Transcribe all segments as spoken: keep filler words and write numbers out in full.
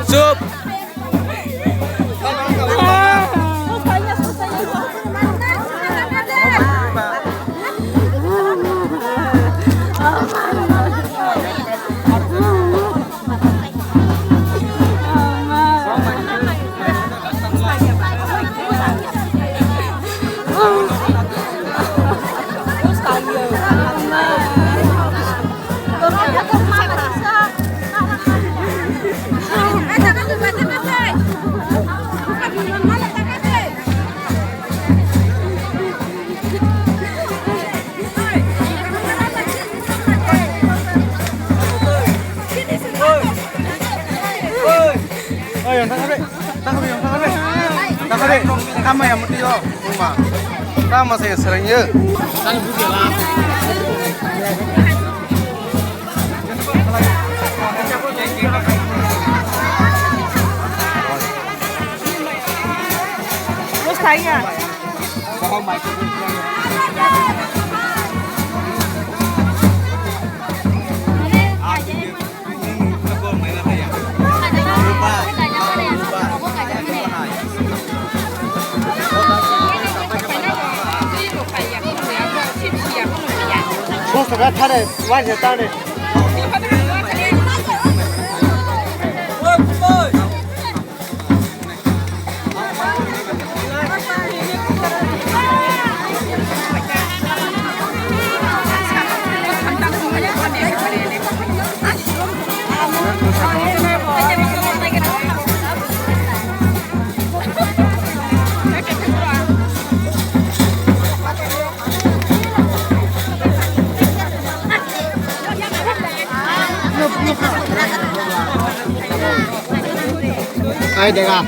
Chup! Oi, yang tangkap deh. Tangkap deh, yang tangkap deh. Tangkap deh. Kama yang mesti yo, rumah. Kama saya sering ye. Terus saya. Ai dega.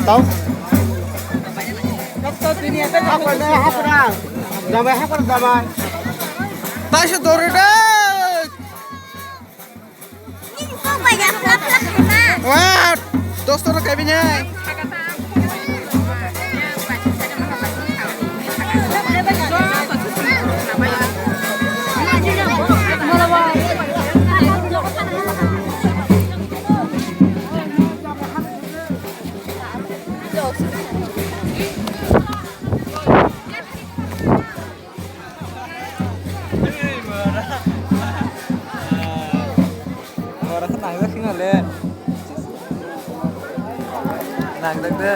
Tau. Hapra, hapra. Jamai hapra jamai. Taisa dore de. Wah, dos toro kaibini. Ora khe nangjak sino le. Nangjak de.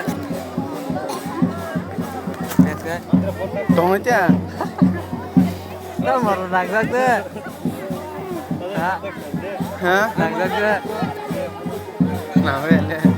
Yes, guys. Tongwi tiya. Tamo nangjak de. Ha? Ha? Nangjak de. Nangwi.